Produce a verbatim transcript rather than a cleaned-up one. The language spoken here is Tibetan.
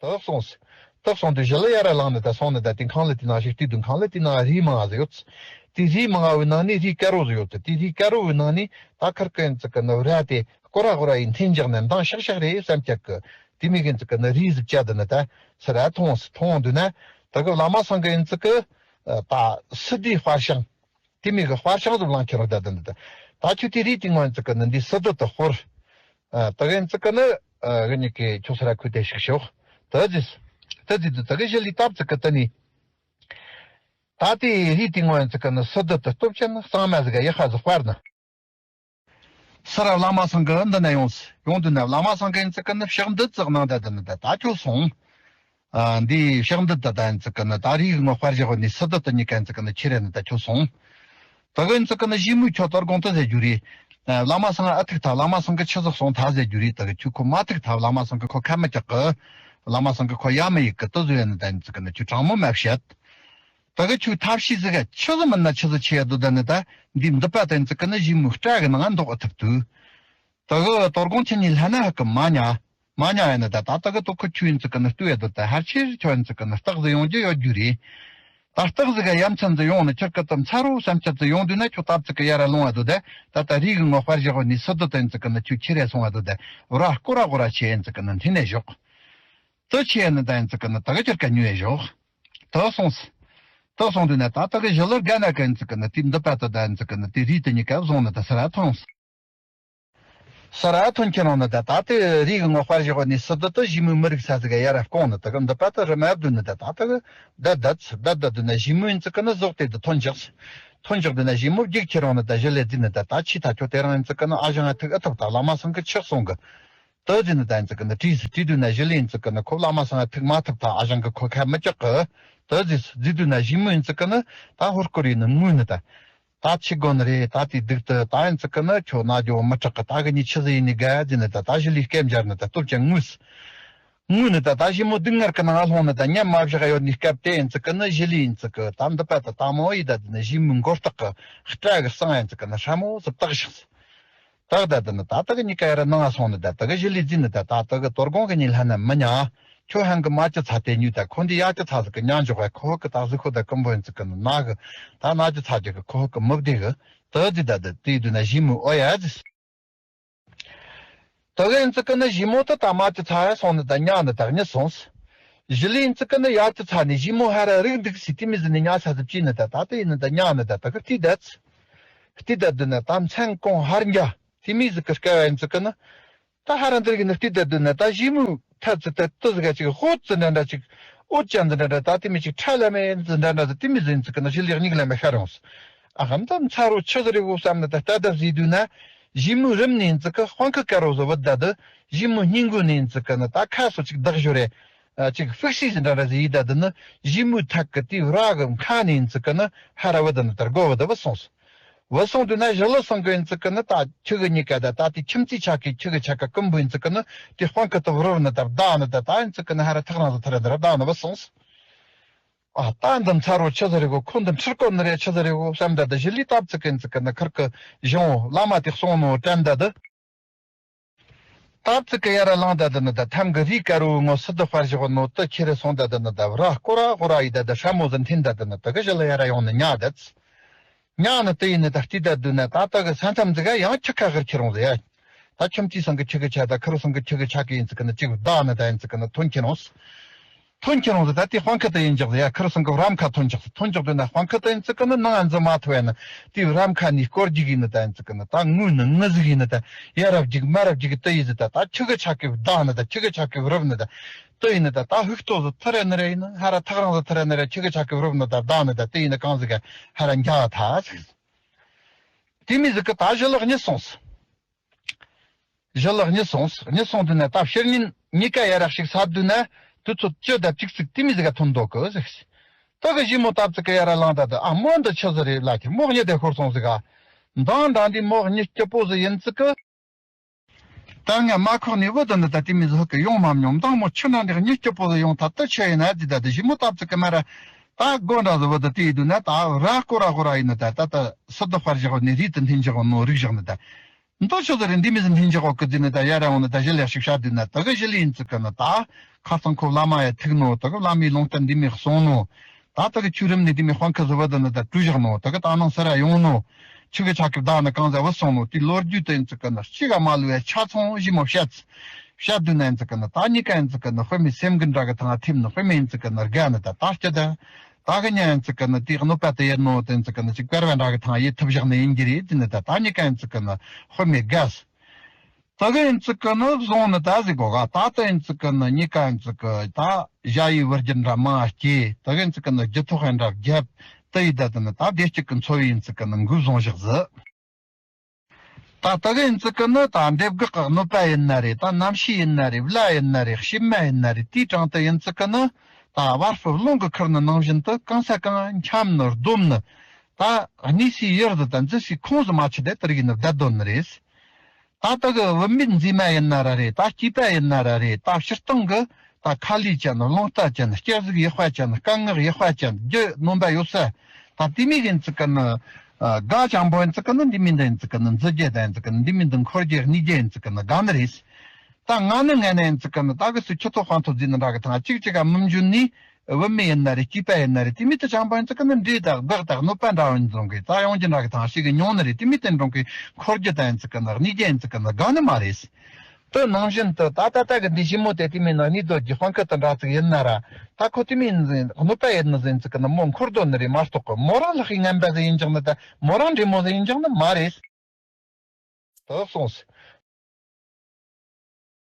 དག་སོང་སི། དག་སོང་དུས་ཞི་ལི་ཡར་ལངས་ནས་ད་སོང་ནས་ད་དེ་ཁང་ལ་དེ་ནང་ཞིག་བལྟས་དུས་ཁང་ལ་དེ་ནང་རིགས་མང་ང་ཟིག་ཡོད། དེ་རིགས་མང་ང་བའི་ནང་ནས་རིགས་དཀར་རོ་ཟིག་ཡོད། དེ་རིགས་དཀར་རོ་བའི་ནང་ནས་ད་ཁར་ཀ་ཡིན་ཙི་ཀ་ནི་ར་དེ་སྐོར་ར་སྐོར་ར་ཡིན་འཐེན་འཇག་ནས་མདངས་ཤག་ཤག་རེད་བསམ་ཀྱག་གི། དེ་མིག་ཡིན་ཙི་ཀ་ནི་རིགས་ཟིག་བཅད་དུ་ནི་ད་སི་ར་མཐོང་སི། མཐོང་དུས་ན་ད་གི་བླ་མ་སང་གི་ཡིན་ཙི་ཀི་ད་སི་དེའི་དཔར་ཤང་། དེ་མིག་གི་དཔར་ཤང་དུ་བླངས་ཁྱེར་རོ་ད་དུ་ནི་ད། ད་ཁྱོད་དེ་རིགས་དེ་ངོ་ཡིན་ཙི་ཀ་ནི་འདི་སི་དུ་དུ་སྐོར། ད་གི་ཡིན་ཙི་ཀ་ནི་གི་ཉི་ཀི་ཁྱོད་སི་ར་ཁུ་དེ་ཞིག་ཤོག་ད་ཟིས། ད་ཟིས་དུ་ད་གི་ཞི་ལི་སྟབས་ཙི་ཀི་ད་ནི། ད་དེ་རིགས་དེ་ངོ་ཡིན་ཙི་ཀ་ནི་སི་དུ་དུ་སྟོབས་ཆེན་ན་གཙང་མ་ཟིག་ག་ཡག་ཧ་ཟིག་དཔར་ན། སི་ར་བླ་མ་སང་གི་འདི་ན་ཡོང་སི། ཡོང་དུས་ན་བླ་མ་སང་གི་ཡིན་ཙི་ཀ་ནི་ཕྱག་མདུད་ཙག་ནང་ད་དུ་ནི་ད་ད་ཁྱོད་སོང་། ཨ། འདི་ཕྱག་མདུད་ད་ད་ཡིན་ཙི་ཀ་ནི་ད་རིགས་ངོ་དཔར་བཞག་ནི་སི་དུ་དུ་ཉི་ཀ་ཡིན་ཙི་ཀ་ནི་ཁྱེར་རེ་ནི་ད་ཁྱོད་སོང་། ད་གི་ཡིན་ཙི་ཀ་ནི་ཞི་མོས་ཁྱོད་དོ་དགོང་དུ་ཟེར་རྒྱུ་རེད། ཨ། བླ་མ་སང་ཨ་ཐུག་ཐ་བླ་མ་སང་གི་ཆི་ཟིག་སོང་ཐ་ཟེར་རྒྱུ་རེད། ད་གི་ཁྱོད་ཁོ་མ་ཐུག་ཐ་བླ་མ་སང་གི་ཁོ་ཁ་མི་ཀྱག་གི། བླ་མ་སང་གི་ཁོ་ཡ་མི་ཡིག་གི་དུ་ཟོས་ནི་ད་ཡིན་ཙི་ཀ་ནི་ཁྱོད་དྲང་མོ་མ་བཤད། ད་གི་ཁྱོད་ཐབས་ཤེས་ཟིག་ག་ཆི་ཟིག་མིན་ན་ཆི་ཟིག་ཆེ་ཡ་དུ་ད་ནི་ད་འདི་འདི་པ་ད་ཡིན་ཙི་ཀ་ནི་ཞི་མོའི་སྐྲ་གི་ནང་ང་འདོགས་ཨ་ཐུབ་དུས། ད་གི་དོ་དགོང་ཁྱེད་གཉིས་ལྷན་ན་ཧ་གི་མ་ཉ། མ་ཉ་ཡ་ན་ད་ད་ད་གི་དོ་ཁུ་ཆུ་ཡིན་ཙི་ཀ་ན་ལྟོས་ཡ་དོ་ད་ཧར་ཆེར་ཁྱོད་ཡིན་ཙི་ཀ་ན་སྟག་ཟིག་ཡོང་རྒྱུ་ཡོད་རྒྱུ་རེད། ད་སྟག་ཟིག་ག་ཡ་མཚན་ཟིག་ཡོང་ན་ཁྱེར་ཀ་ཏམ་ཚ་རོ་བསམ་ཁྱེར་ཟིག་ཡོང་དུས་ན་ཁྱོད་སྟབས་ཙི་ཀ་ཡ་ར་ལོང་ཡ་དོ་ད། ད་ད་རིགས་གི་ངོ་དཔར་བཞག་ནི་སི་དོ་ད་ཡིན་ཙི་ཀ་ན་ཁྱོད་ཁྱེར་ར་སོང་ཡ་དོ་ད། ར་སྐོར་ར་སྐོར་ར་ཆེ་ཡིན་ཙི་ཀ་ན་འཐེན་ནས་ཞོག་དུ་ཆེ་ཡ་ནི་ད་ཡིན་ཙི་ཀ་ན་ད་གི་ཁྱེར་ཀ་ཉོས་ཡ་ཞོག་དུ་སོང་སི། དུ་སོང་དུས་ན་ད་ད་གི་ཞི་ལི་དགའ་ན་ཀ་ཡིན་ཙི་ཀ་ན་དེ་འདི་པ་དོ་ད་ཡིན་ཙི་ཀ་ན་དེ་རིགས་དེ་གཉིས་ཀ་བཟུང་ནི་ད་སི་ར་ཐོང་སི། སི་ར་ཐོན་ཁྱེར་རང་ནི་ད་ད་དེ་རིགས་ངོ་དཔར་བཞག་ནི་སི་དུ་དུ་ཞི་མོའི་མི་རིགས་ས་ཟིག་ག་ཡ་ར་སྐོང་ནི་ད་གི་འདི་པ་དུ་རི་མ་བདུན་ནི་ད་ད་དུ་གི་ད་ད་ད་ད་དུ་ན་ཞི་མོ་ཡིན་ཙི་ཀ་ནི་ཟོག་དེ་དུ་ཐོན་འཇག་སི། ཐོན་འཇག་དུ་ན་ཞི་མོ་རྒྱུག་ཁྱེར་རང་ནི་ད་ཞི་ལི་རྫི་ནི་ད་ད་ཆི་ད་ཁྱོད་དེ་རང་ཡིན་ཙི་ཀ་ནི་ཨ་ཞང་ང་ཐུག་ཨ་ཐུབ་ད་བླ་མ་སང་གི་ཆག་སོང་གི། དུ་རྫི་ནི་ད་ཡིན་ཙི་ཀ་ནི་བྲིས་སི་བྲིས་དུ་ན་ཞི་ལི་ཡིན་ཙི་ཀ་ནི་ཁོ་བླ་མ་སང་ང་ཐུག་མ་ཐུབ་ད་ཨ་ཞང་གི་ཁོ་ཁ་མི་ཀྱག་གི། དུ་རྫི་སི་རྫི་དུ་ན་ཞི་མོ་ཡིན་ཙི་ཀ་ནི་ད་ཧོར་སྐོར་ཡིན་ནི་ངུས་ནི་ད། ད་ཆི་དགོ་ནི་རེད། ད་དེ་སྡུག་ཏུ་ད་ཡིན་ཙི་ཀ་ནི་ཁྱོད་ན་རྒྱོ་མི་དྲག་གི། ད་གི་ནི་ཆི་ཟིག་ཡིན་ནི་ག་ཟེར་ནི་ད་ད་ཞི་ལི་སྐད་འབྱར་ནི་ད་སྟོབས་ཅན་ངུས། ངུས་ནི་ད་ད་ཞི་མོ་སྡུག་ངར་གི་ནང་ལྷུང་ནི་ད་ཉམས་མ་བཞག་ཡོད་ནི་སྐབས་དེ་ཡིན་ཙི་ཀ་ནི་ཞི་ལི་ཡིན་ཙི་ཀ་ད་འདི་པ་ད་ད་མོ་ཡི་ད་དེ་ནི་ཞི་མོའི་མགོ་སྟག་གི་སྐྲ་གི་གསང་ཡིན་ཙི་ཀ་ནི་ཧྲ་མོ་ཟིག་བཏགས་བཞག་སི། ད་གི་ད་དེ་ནི་ད་ད་གི་གཉིས་ཀ་ཡ་ར་ནང་ང་སོང་ནི་ད་ད་གི་ཞི་ལི་རྫི་ནི་ད་ད་ད་གི་དོ་དགོང་གི་ཉིན་ལྷ་ན་མི་ཉ། ཁྱོད་ཧན་གི་མ་ཅི་ཚ་དེ་ཉུས་ད་ཁོ་འདི་ཡ་ཅི་ཚ་ཟིག་གི་ཉ་འཇོག་ག་ཁོ་ཧོ་གི་ད་ཟི་ཁོ་ད་ཀུན་པོ་ཡིན་ཙི་ཀ་ནི་ན་གི། ད་ན་ཅི་ཚ་ཅི་གི་ཁོ་ཧོ་གི་མི་བདེ་གི། ད་ཟི་ད་ད་དེ་དུ་ན་ཞི་མོ་ཨོ་ཡ་ཟི། ད་གི་ཡིན་ཙི་ཀ་ནི་ཞི་མོ་ད་ད་མ་ཅི་ཚ་ཡ་སོང་ནི་ད་ཉ་ནི་ད་གཉིད་སོང་སི། ཞི་ལི་ཡིན་ཙི་ཀ་ནི་ཡ་ཅི་ཚ་ནི་ཞི་མོ་ཧ་ར་རིག་འདུག་སི་དེ་མི་ཟི་ནི་ཉ་ཚ་ཟི་བཅིན་ནི་ད་ད་དེ་ཡིན་ནི་ད་ཉ་ནི་ད་ད་གི་བལྟས་ད་ཟི། བལྟས་ད་དུ་ན་ད་མཚན་གོང་ཧར་འགྱ། དེ་མི་ཟི་གི་སྐལ་བ་ཡིན་ཙི་ཀ་ནི། ད་ཧ་ར་འདིར་གི་ནི་བལྟས་ད་དུ་ན་ད་ཞི་མོའི་ཐད་ཙི་ད་ཏི་ཟི་ག་ཅིག་ཧོ་ཙི་འདྲ་འདྲ་ཅིག་ཨོ་ཅན་ཙི་འདྲ་འདྲ་ད་དེ་མི་ཅིག་ཁྲ་ལ་མེ་ཙི་འདྲ་འདྲ་ཙི་དེ་མི་ཟི་ཡིན་ཙི་ཀ་ནི་ཞི་ལི་གཉིད་ལ་མེ་ཤར་ཡོང་སི། ཨ་ཧམ་ད་མཚར་རོ་ཆི་ཟི་རེད་གོ་བསམ་ནི་ད་ལྟ་ད་བཟི་དུས་ན་ཞི་མོའི་རིམ་ནི་ཡིན་ཙི་ཀ་དཔང་ཁ་དཀར་རོ་ཟི་བུད་ད་དུ་ཞི་མོའི་སྙིང་གོ་ནི་ཡིན་ཙི་ཀ་ནི་ད་ཁ་སོ་ཅིག་བདག་ཞོ་རེ། ཨ་ཅིག་ཧྥིག་སི་ཟི་འདྲ་འདྲ་ཟི་ཡི་ད་དུ་ནི་ཞི་མོའི་ཐད་གི་དེའི་ར་གི་མཁའ་ནི་ཡིན་ཙི་ཀ་ནི་ཧ་ར་བུད་ད་ནི་ད་སྒོ་བུད་ད་བུད་སོང་སི། བུད་སོང་དུས་ན་ཞི་ལི་སང་གི་ཡིན་ཙི་ཀ་ནི་ད་ཁྱི་གི་གཉིས་ཀ་ད་ད་དེ་ཁྱིམ་མཚེས་ཆ་གི་ཁྱི་གི་ཆ་ག་ཀུན་པོ་ཡིན་ཙི་ཀ་ནི་དེ་དཔང་ཁ་ཏུ་རུབ་ནི་ད་བདའ་ནི་ད་ད་ཡིན་ཙི་ཀ་ནི་ཧ་ར་ཐག་རང་ཟི་ཐ་ར་འདི་ར་བདའ་ནི་བུད་སོང་སི། ཨ་ད་འདི་མཚར་རོ་ཆི་ཟི་རེད་གོ་ཁོ་འདི་ཁྲིར་ཀོ་ནི་རེད་ཆི་ཟི་རེད་གོ་བསམ་ད་ད་ཞི་ལི་སྟབས་ཙི་ཀ་ཡིན་ཙི་ཀ་ནི་ཁར་གི་ཞང་བླ་མ་དེ་སོང་ནོ་དྲན་ད་ད། སྟབས་ཙི་ཀ་ཡ་ར་ལངས་ད་དི་ནི་ད་ཐམ་གི་རི་དཀར་བོའི་ངོ་སི་དི་དཔར་བཞག་ནོ་དི་ཁྱེར་རེ་སོང་ད་དི་ནི་ད་ར་སྐོར་ར་སྐོར་ར་ཡི་ད་དི་ཧྲ་མོ་ཟི་འཐེན་ད་དི་ནི་ད་གི་ཞི་ལི་ཡ་ར་ཡོང་ནི་ཉག་ད་ཙི། ཉག་ནི་དི་ཡི་ནི་ད་བལྟས་ད་དི་ནི་ད་ད་གི་ས་མཚམས་ཙི་ག་ཡང་ཁྱི་ཁ་ཁར་ཁྱེར་རུང་ཟི་ཡ། ད་ཁྱིམ་མཚེས་སང་གི་ཁྱི་གི་ཆ་ད་ཁུར་སང་གི་ཁྱི་གི་ཆ་གི་ཡིན་ཙི་ཀ་ནི་གཅིག་བདག་ནི་ད་ཡིན་ཙི་ཀ་ནི་ཐོན་ཁྱེར་རུང་ཟི། ཐོན་ཁྱེར་རུང་ཟི་ད་དེ་དཔང་ཁ་དི་ཡིན་འཇག་ཟི་ཡ། ཁུར་སང་གི་རམ་ཁ་ཐོན་འཇག་ཟི། ཐོན་འཇག་དི་ན་དཔང་ཁ་དི་ཡིན་ཙི་ཀ་ནི་ནང་ང་འཛུལ་མ་ཐུབ་ཡ་ནི་དེ་རམ་ཁ་ནི་སྐོར་རྒྱུག་ཡིན་ནི་ད་ཡིན་ཙི་ཀ་ནི་ད་ངུ་ནི་ངུ་ཟིག་ཡིན་ནི་ད་ཡ་རབ་རྒྱུག་མ་རབ་རྒྱུག་དི་ཡི་ཟི་ད་ད་ཁྱི་གི་ཆ་གི་བདག་ནི་ད་ཁྱི་གི་ཆ་གི་རུབ་ནི་ད་དི་ཡིན་ནི་ད་ད་ཧུག་ཏོ་ཟི་ཐུ་རེ་ནི་རེ་ཡིན་ནི་ཧ་ར་ཐག་རང་ཟི་ཐུ་རེ་ནི་རེ་ཁྱི་གི་ཆ་གི་རུབ་ནི་ད་བདག་ནི་ད་དི་ཡིན་ནི་གང་ཟི་ག་ཧ་ར་འཇག་ཐ་ཟིག་ཟི། དེ་མི་ཟི་གི་ད་ཞི་ལི་གཉིད་སོང་ཟི། ཞི་ལི་གཉིད་སོང་ཟི། གཉིད་སོང་དི་ན་ད་ཕྱི་ཉིན་གཉིས་ཀ་ཡ་ར་ཞིག་ས་དི་ན་དུས་ཚོད་བཅུ་དང་གཅིག་ཙིག་དེ་མི་ཟི་ག་ཐོན་འདུག་གི་ཟིག་ཟི། ད་གི་ཞི་མོ་སྟབས་ཙི་ཀ་ཡ་ར་ལངས་ད་དི་ཨ་མོ་འདི་ཆི་ཟི་རེད་ལ་ཁྱེར་མོ་གཉིད་དེ་ཤོར་སོང་ཟི་ག་འདང་འདང་འདི་མོ་གཉིད་སྐྱིད་པོ་ཟི་ཡིན་ཙི་གི། ད་ང་མ་ཁོག་ནས་བུད་དི་ནི་ད་དེ་མི་ཟི་ཧུ་གི་ཡོང་མ་མྱོང་མདང་མོ་ཆུ་ན་འདི་གཉིད་སྐྱིད་པོ་ཟི་ཡོང་ད་དི་ཆི་ཡིན་ན་ཟི་ད་དི་ཞི་མོ་སྟབས་ཙི་ཀ་མ་ར་ད་སྒོ་འདྲ་ཟི་བུད་དི་དེ་ཡི་དུས་ན་ད་ར་སྐོར་ར་སྐོར་ར་ཡིན་ནི་ད་ད་ད་སི་དི་དཔར་བཞག་ནི་རི་དི་འཐེན་བཞག་ནོ་རིག་བཞག་ནི་ད། མདོ་ཆོས་ཟེར་རེ་འདི་མི་ཟིན་ལྷིང་འཇགས་འོག་གི་འཛིན་ནི་ད་ཡ་ར་འོང་ནི་ད་ཞི་ལི་ཡ་ཞིག་ཤར་དུས་ན་ད་གི་ཞི་ལི་ཡིན་ཙི་ཀ་ནི་ད་ ཁ་སང་ཁོ་བླ་མ་ཡ་ཐུག་ནོ། ད་གི་བླ་མའི་ལུང་བསྟན་འདི་མི་གསུང་ནོ། ད་ད་གི་ཆུ་རིམ་ནི་འདི་མི་དཔང་ཁ་བཟོ་བ་ད་ནི་ད་གྲུ་བཞག་ནོ། ད་གི་ད་ནང་སར་ཡོང་ནོ། ཆུ་གི་ཆ་གི་བདག་ནི་གང་ཟ་བུད་སོང་ནོ། དེ་ལོ་རྒྱུས་དེ་ཡིན་ཙི་གི་ནི་གཅིག་ག་མ་ལུས་ཡ་ཆ་ཚང་ཞིབ་མོ་བཤད། བཤད་དུས་ན་ཡིན་ཙི་གི་ནི་ད་གཉིས་ཀ་ཡིན་ཙི་གི་ནི་དཔེ་མི་སེམས་གི་འདྲ་གི་ཐང་ཐིམ་ནི། དཔེ་མི་ཡིན་ཙི་གི་ནི་དགའ་ནི། ད་ད་སྐྱིད་ད། ད་གི་ཉ་ཡིན་ཙི་གི་ནི་དེ་གནོད་པ་དེ་ཡིན་ནོ་དེ་ཡིན་ཙི་གི་ནི་ཅིག་བེར་བ་འདྲ་གི་ཐང་ཡེ་ཐུབ་བཞག་ནི་ཡིན་གྱི་རེད། དེ་ནི་ད་ད་གཉིས་ཀ་ཡིན་ཙི་གི་ནི་དཔེ་མི་དགའ། ད་གི་ཡིན་ཙི་ཀ་ནི་བཟུང་ནི་ད་ཟིག་གོ་ག་ད་ལྟ་ཡིན་ཙི་ཀ་ནི་གཉིས་ཀ་ཡིན་ཙི་ཀ་ད་ཞ་ཡི་བུ་རྒྱུད་འདྲ་མང་སྐྱེས། ད་གི་ཡིན་ཙི་ཀ་ནི་རྒྱུ་ཐོག་ཡིན་འདྲ་བརྒྱབ། དེ་ཡི་ད་དི་ནི་ད་བདེ་སྐྱིད་ཀྱི་འཚོ་བའི་ཡིན་ཙི་ཀ་ནི་འགུལ་བཟུང་བཞག་ཟི། ད་ད་གི་ཡིན་ཙི་ཀ་ནི་ད་འདེབས་འགག་གི་གནོད་པ་ཡིན་ན་རེད། ད་རྣམ་ཤེས་ཡིན་ན་རེད། བླ་ཡིན་ན་རེད། གཤེད་མ་ཡིན་ན་རེད། དེའི་གྲངས་དུ་ཡིན་ཙི་ཀ་ནི་ད་བ་སྤུ་རླུང་གི་ཁུར་ནི་ནང་བཞིན་དུ་གང་ས་གང་འཁྱམ་ནི་སྡོམ་ནི། ད་གནས་སའི་ཡུལ་ཟི་དང་འཛུལ་སའི་ཁོངས་ཟི་མ་ཆུད་དེ་དེར་ཡིན་ནི་བསྡད་དོན་ནི་རེད། ད་ལྟ་གི་བུད་མེད་མཛེས་མ་ཡིན་ན་ར་རེད། ད་སྐྱེས་པ་ཡིན་ན་ར་རེད། ད་སྤྱིར་བཏང་གི་ད་ཁ་ལས་ཅན། རླུང་རྟ་ཅན། སྐྱ་གཟུགས་ཡག་པ་ཅན། སྐད་ངག་ཡག་པ་ཅན། རྒྱུ་རྣོན་པ་ཡོད་ས། ད་དེ་མིག་ཡིན་ཙི་ཀ་ནི་དགའ་ཅང་པོ་ཡིན་ཙི་ཀ་ནི་འདི་མི་འདི་ཡིན་ཙི་ཀ་ནི་འཛི་རྒྱུ་ད་ཡིན་ཙི་ཀ་ནི་འདི་མི་འདི་འཁོར་རྒྱུ་གནས་རྒྱུ་ཡིན་ཙི་ཀ་ནི་དགའ་ནི་རེད། ད་ང་ནི་ངན་ན་ཡིན་ཙི་ཀ་ནི་ད་གི་སུ་ཁྱི་ཐོག་དཔང་ཐོག་རྫི་ནི་འདྲ་གི་ཐང་གཅིག་གཅིག་ག་མི་འཇུ་ནི། བུད་མེད་ཡིན་ན་རེད། སྐྱེས་པ་ཡིན་ན་རེད། དེ་མི་དེ་ཅང་པ་ཡིན་ཙི་ཀ་ནི་འདྲེ་དང་སྦག་དང་གནོད་པ་འདྲ་བ་འཛོམས་གི་ད་ཡོང་རྒྱུ་འདྲ་གི་ཐང་ཞིག་གི་མྱོང་ནི་རེད། དེ་མི་དེ་འགྲོ་གི་འཁོར་རྒྱུ་ད་ཡིན་ཙི་ཀ་ནི་གནས་རྒྱུ་ཡིན་ཙི་ཀ་ནི་དགའ་ནི་མ་རེད། དེ་ནང་བཞིན་དུ་ད་ད་ལྟ་གི་འདི་ཞི་མོ་དེ་དེ་མི་ནི་གནས་སྡོད་ཀྱི་དཔང་ཁུ་དེ་འདྲ་ཙིག་ཡིན་ན་ར། ད་ཁོ་དེ་མི་ཡིན་ཟིན་གནོད་པ་ཡིན་ནི་ཟིན་ཙི་ཀ་ནི་མོ་འཁོར་སྡོད་ནི་རེད་མ་གཏོགས་གི་མོ་རང་ལྷག་གི་ངན་པ་ཟིག་ཡིན་ཀྱང་ནི་ད་མོ་རང་འདྲེ་མོ་ཟིག་ཡིན་ཀྱང་ནི་མ་རེད། དེ་གསུངས་སོ།